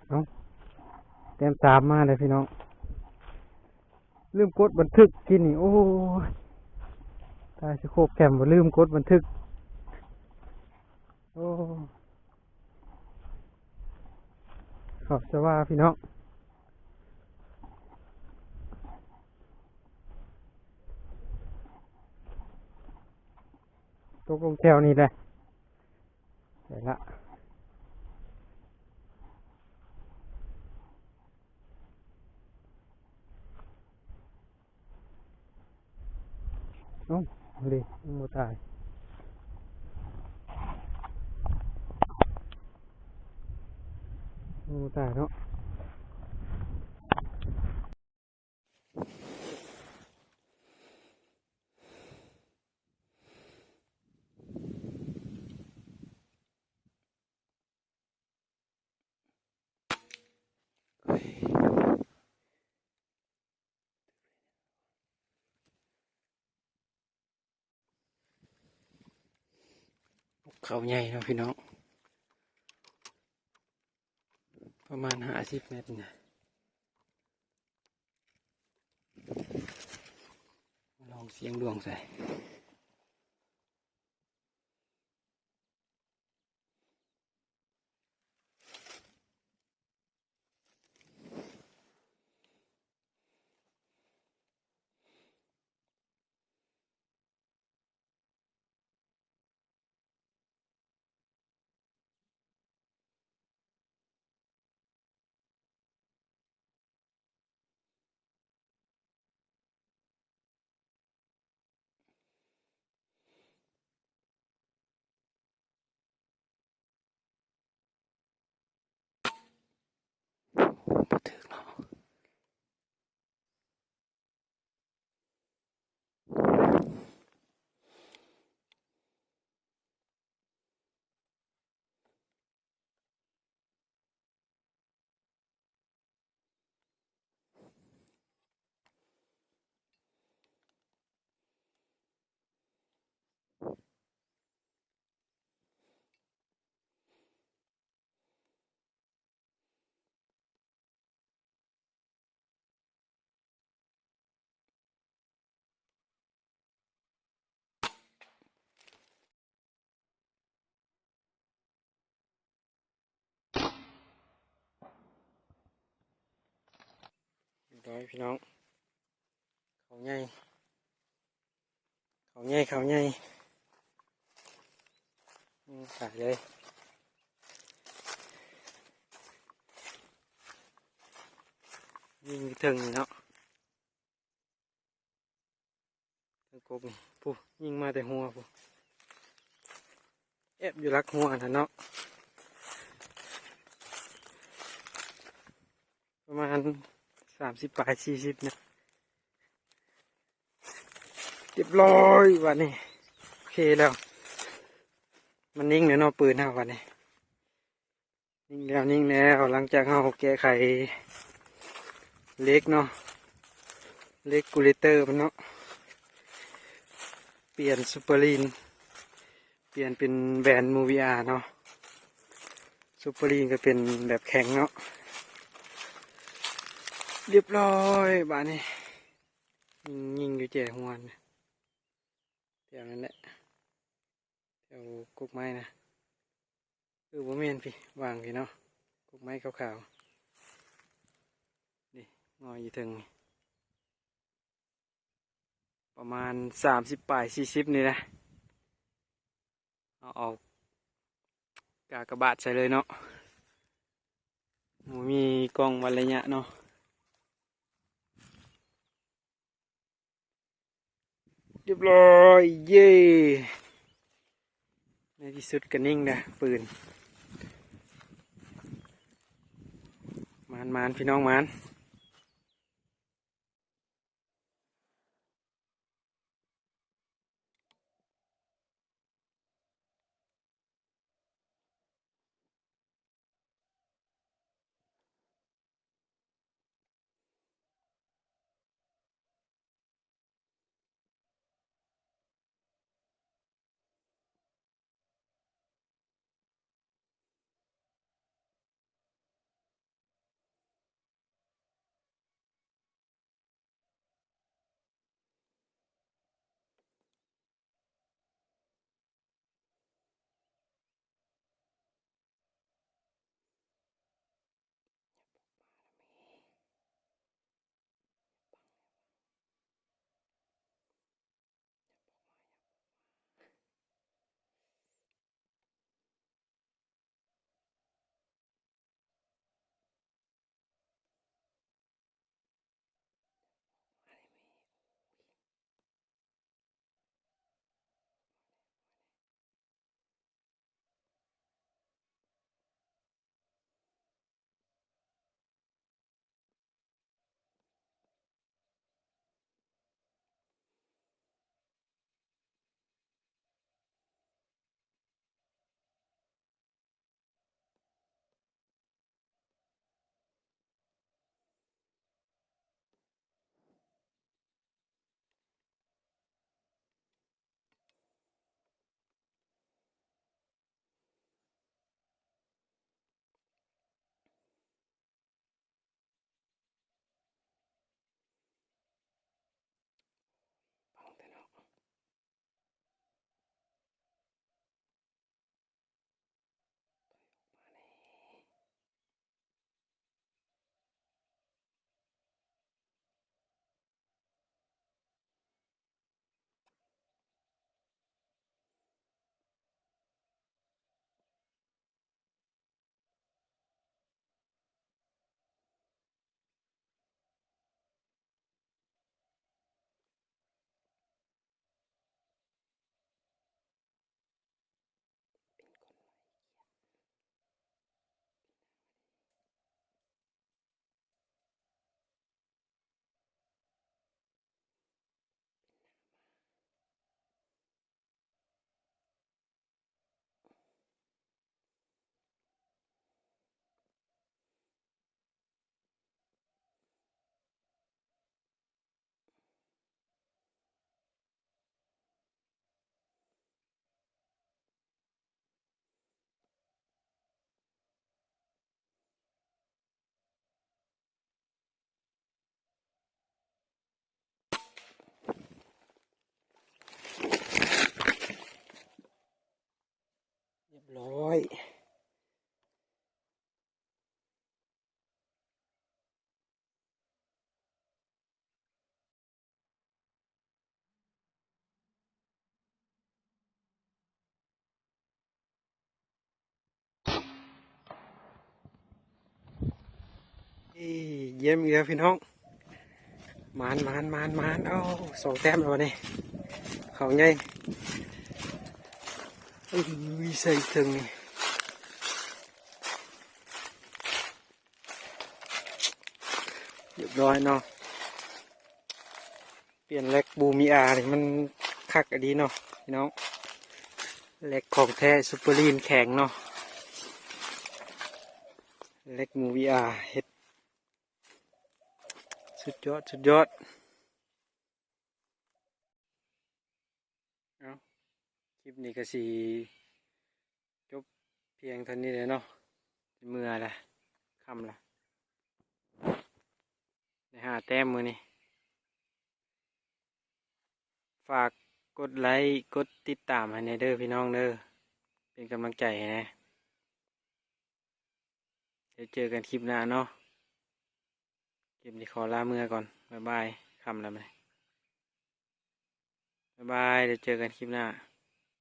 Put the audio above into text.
ເອົ້າ ແຕ້ມສາມມາເລີຍພີ່ນ້ອງ. ລືມກົດບັນທຶກກິນນີ້ ໂອ້ຍ ຕາຍຊິໂຄກແຄມ ລືມກົດບັນທຶກ. ໂອ້ ຂອບສະຫວ່າພີ່ນ້ອງ ຕົກລົງແຖວນີ້ແຫຼະ ໄດ້ລະ. ເອົ້າ ເດ ຍັງບໍ່ຕາຍ ຍັງບໍ່ຕາຍເນາະ. ເຂົ້າໃຫຍ່ເນາະພີ່ນ້ອງ ປະມານຫ້າສິບແມັດນະ. ລອງສຽງດວງໃສ່. ບໍ່ຖືກເນາະ. ເລີຍພີ່ນ້ອງ ເຂົ້າໃຫຍ່ ເຂົ້າໃຫຍ່ ເຂົ້າໃຫຍ່ ອືມ ຂາຍເລີຍ ຍິງຢູ່ເທິງນີ້ເນາະ ເທິງກົກນີ້ ພຸ້ນ ຍິງມາແຕ່ຫົວພຸ້ນ ແອບຢູ່ຫຼັກຫົວຫັ້ນເນາະ ປະມານສາມສິບປາຍ ສີ່ສິບນະ. ຮຽບຮ້ອຍບາດນີ້ ໂອເຄແລ້ວ ມັນນິ່ງແລ້ວເນາະ ປືນເຮົາບາດນີ້ ນິ່ງແລ້ວ ນິ່ງແລ້ວ ຫຼັງຈາກເຮົາແກະໄຂເຫຼັກເນາະ ເຫຼັກກູເລເຕີມັນເນາະ ປ່ຽນຊຸບເປີລີນ ປ່ຽນເປັນແບຣນມູວີອາເນາະ ຊຸບເປີລີນກໍເປັນແບບແຂງເນາະ ຮຽບຮ້ອຍບາດນີ້ ຍິງ ຍິງຢູ່ແຈຫົວນະ ແຖວນັ້ນແຫຼະ ແຖວກົກໄມ້ນະ ເອີ ບໍ່ແມ່ນພີ້ ວາງພີ້ເນາະ ກົກໄມ້ຂາວໆ ນີ້ ງອຍຢູ່ເທິງນີ້ ປະມານສາມສິບປາຍ ສີ່ສິບນີ້ແຫຼະ ເອົາ ເອົາກາກະບາດໃສ່ເລີຍເນາະ ບໍ່ມີກ້ອງວັດໄລຍະເນາະ. ຮຽບຮ້ອຍ ເຢ້ ໃນທີ່ສຸດກໍນິ່ງແລ້ວ ປືນ ໝານໆ ພີ່ນ້ອງ ໝານ. ร้อย เอ้ย เยี่ยมอีกแล้วพี่น้อง หมาน หมาน หมาน หมาน เอ้า สองแต้มแล้วบัดนี้ เข้าใหญ่ เอ้ย ใส่เถิงนี่ เรียบร้อยเนาะ เปลี่ยนแร็กบูมีอานี่มันคักอีหลีเนาะพี่น้อง แร็กของแท้ ซูเปอร์ลีนแข็งเนาะ แร็กบูมีอา เฮ็ดสุดยอด สุดยอด เอ้า คลิปนี้ก็สิจบเพียงเท่านี้แหละเนาะ สิเมือละ ค่ำละ ได้ห้าแต้มมื้อนี้ ฝากกดไลก์ กดติดตามให้แหน่เด้อพี่น้องเด้อ เป็นกำลังใจให้แหน่ เดี๋ยวเจอกันคลิปหน้าเนาะ คลิปนี้ขอลาเมือก่อน บ๊ายบาย ค่ำแล้วบัดนี้ บ๊ายบาย เดี๋ยวเจอกันคลิปหน้า